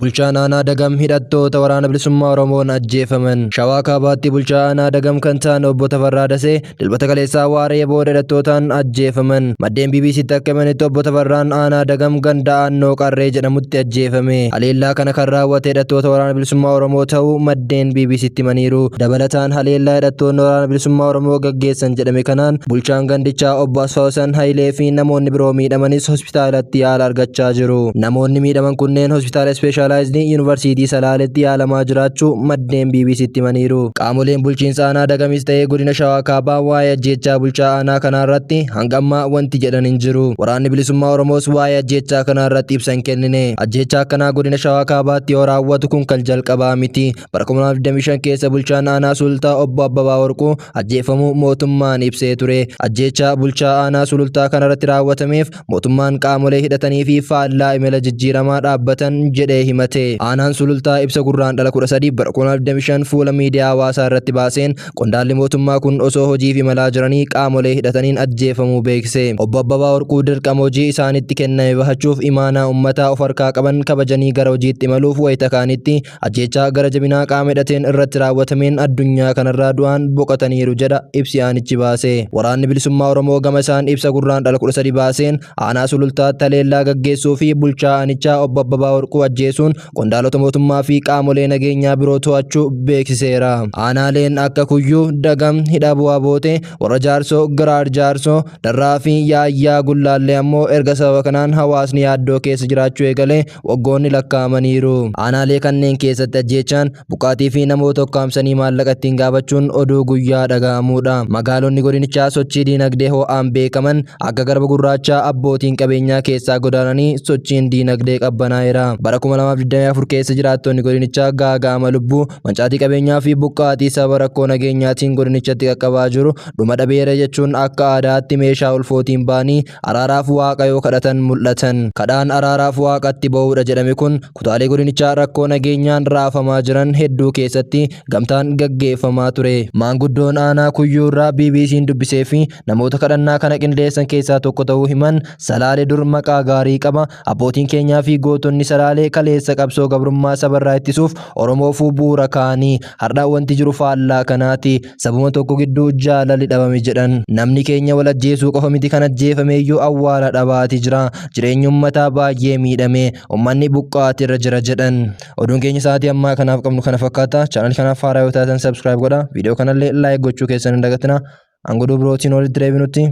Bulchaan aanaa Dagam hidhattoota Waraana Bilisummaa Oromoon ajjeefaman. Shawaa Kaabaatti bulchaa aanaa Dagam kan ta'an Obbo Tafarraa Dasee Dilbata kaleessaa waaree booda hidhattootaan ajjeefaman. Maddeen BBCtti akka himanitti Obbo Tafarraan aanaa Dagam ganda Aannoo Qarree jedhamutti ajjeefame. Haleellaa kana kan raawwate hidhattoota Waraana Bilisummaa Oromoo ta'uu maddeen BBCtti himaniiru. Dabalataan haleellaa hidhattoonni Waraana Bilisummaa Oromoo gaggeessan jedhame kanaan bulchaan gandichaa Obbo Asfaawasan Hayilee fi namoonni biroo miidhamanis hospitaalatti yaala argachaa jiru. Namoonni miidhaman kunneen hospitaala Ispeeshaalaayizidii Yuunivarsiitii Salaaletti yaalamaa jiraachuu maddeen BBCtti himaniiru. Qaamoleen bulchiinsa aanaa Dagamis ta'ee godina Shawaa Kaabaa waa'ee ajjeechaa bulchaa aanaa kanaarratti hanga ammaa wanti jedhan hin jiru. Waraanni Bilisummaa Oromoos waa'ee ajjeechaa kanaarratti ibsa hin kennine. Ajjeechaa akkanaa godina Shawaa Kaabaatti yoo raawwatu kun kan jalqabaa miti. Bara 2025 keessa bulchaan aanaa Sulultaa Obbo Abbabaa Warquu ajjeefamuu mootummaan ibsee ture. Ajjeechaa bulchaa aanaa Sulultaa kanarratti raawwatameef mootummaan qaamolee hidhatanii fi faallaa imala jijjiiramaa dhaabbatan jedhee himate. Aanaan Sulultaa ibsa Gurraandhala 13 bara 2025 fuula miidiyaa hawaasaa irratti baaseen qondaalli mootummaa kun osoo hojiif imalaa jiranii qaamolee hidhataniin ajjeefamuu beekse. Obbo Abbabaa Warquu dirqama hojii isaanitti kenname bahachuuf imaanaa uummataa of harkaa qaban kabajanii gara hojiitti imaluuf wayita ka'anitti ajjeechaa gara jabinaa qaama hidhateen irratti raawwatameen addunyaa kanarraa du'aan boqotaniiru jedha ibsi aanichi baase. Waraanni Bilisummaa Oromoo gama isaan ibsa Gurraandhala 13 baaseen aanaa Sulultaatti haleellaa gaggeessuu fi bulchaa aanichaa Obbo Abbabaa Warquu ajjeesuun qondaalota mootummaa fi qaamolee nageenyaa biroo to'achuu beeksiseera. Aanaaleen akka Kuyyuu, Dagam, Hidha Bu'aa Bootee, Warra Jaarsoo, Giraar Jaarsoo, Darraa fi Yaayyaa Gullaallee ammoo erga sababa kanaan hawaasni yaaddoo keessa jiraachuu eegalee waggoonni lakkaa'amaniiru. Aanaalee kanneen keessatti ajjeechaan, buqqaatii fi namoota ukkaamsanii maallaqa ittiin gaafachuun oduu guyyaa dhaga'amuudha. Magaalonni godinichaa sochii diinagdee ho'aan beekaman akka Garba Gurraachaa abbootiin qabeenyaa keessaa godaananii sochiin diinagdee qabbanaa'eera. Bara 2024 keessa jiraattonni godinichaa gaaga'ama lubbuu, mancaatii qabeenyaa fi buqqaatii sababa rakkoo nageenyaatiin godinichatti qaqqabaa jiru dhuma dhabeera jechuun akka aadaatti meeshaa ulfootiin ba'anii araaraaf waaqa yoo kadhatan mul'atan. Kadhaan araaraaf waaqatti ba'uudha jedhame kun kutaalee godinichaa rakkoo nageenyaan raafamaa jiran hedduu keessatti gamtaan gaggeeffamaa ture. Maanguddoon aanaa Kuyyuurraa BBC'n dubbisee fi namoota kadhannaa kana qindeessan keessaa tokko ta'uu himan Salaale dur maqaa gaarii qaba. Abbootiin keenyaa fi gootonni Salaalee kaleessa qabsoo gabrummaa sabarraa ittisuuf Oromoofuu bu'uura kaa'anii har'a wanti jiru faallaa kanaati. Sabuma tokko gidduu jaalalli dhabame jedhan. Namni keenya wal ajjeesuu qofa miti kan ajjeefameeyyuu awwaala dhabaati jira. Jireenyi uummataa baay'ee miidhame. Uummanni buqqaatirra jira jedhan. Oduun keenya sa'aatii ammaa kanaaf qabnu kana fakkaata. Chaanal kanaaf haaraa yoo taatan subscribe godha. Viidiyoo kanallee like gochuu keessan hin dagatina. Hanga oduu birootiin walitti deebinutti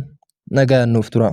nagaan nuuf tura.